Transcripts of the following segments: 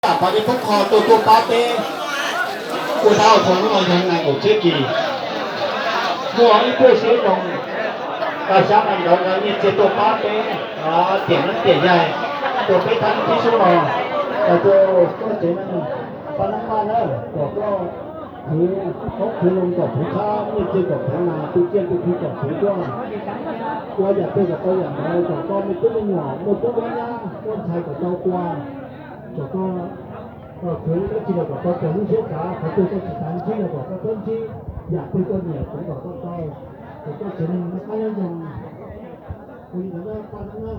Pab Dej Poob Qho tuaj tuaj pab peb ua dab ua qhua hnub no yog nees nkaum tsib kis. Muaj ib pliag siab zoo, xya mas ntawd nkawd nyiaj txiag tuaj pab peb tiam neeb tiam yaig, rau peb thab thib sub no, rau koj tsev neeg Paj Neeb Maj na, kom koj khwv qoob khwv loo kom puv thab, nyiaj txiag kom puv nas, tu tsiaj tu khw kom puv tuaj, ua yam twg kom tau yam ntawd, kom koj me tub me nyuam muaj tub muaj nyab, koj ntxhais kom tau tua, kom koj khwv dab tsi los kom tau raws lub siab xav, qhov twg koj tsis xav ntsib los kom koj txhob ntsib, yam twg koj nyiam kuv kom koj tau, kom koj tsev neeg noj qab nyob zoo. Ua li ntawd na Paj Neeb na,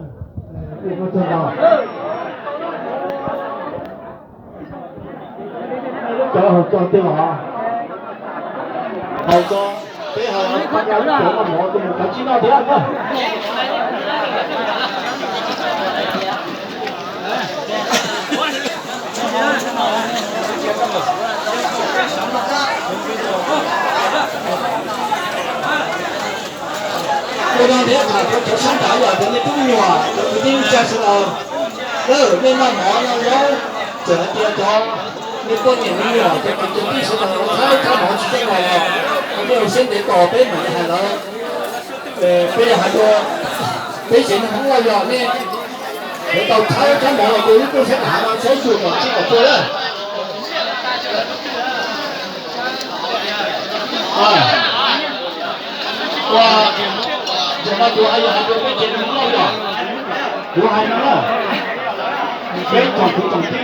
ua koj txog no. Cov haus cog tiag los? Haus cog, peb haus cov noj mov tus mus kav tsij noj thiab na. Ua no thiab tham rau cov sab nrad yog cov me tub me nyuam, cov kwv tij neej tsa sawv daws, nej noj mov noj zaub, txawm hais tias cov me poj niam me nyuam, cov kwv cov tij sawv daws ua txhawb rab mov tsis txawj noj los, nej ua siab ntev tos peb mam li hais lawv. Peb yog hais rau peb tsev neeg Hmoob Lauj yog nej, nej tau txhawb rab mov los ua ib pluag sab nrad no saib xyuas kom tsis kom tsua lawm. Ua, ntawm no kuv hais yog hais rau peb tsev neeg Hmoob Lauj yog, kuv hais no na, peb tsoom kwv tsoom tij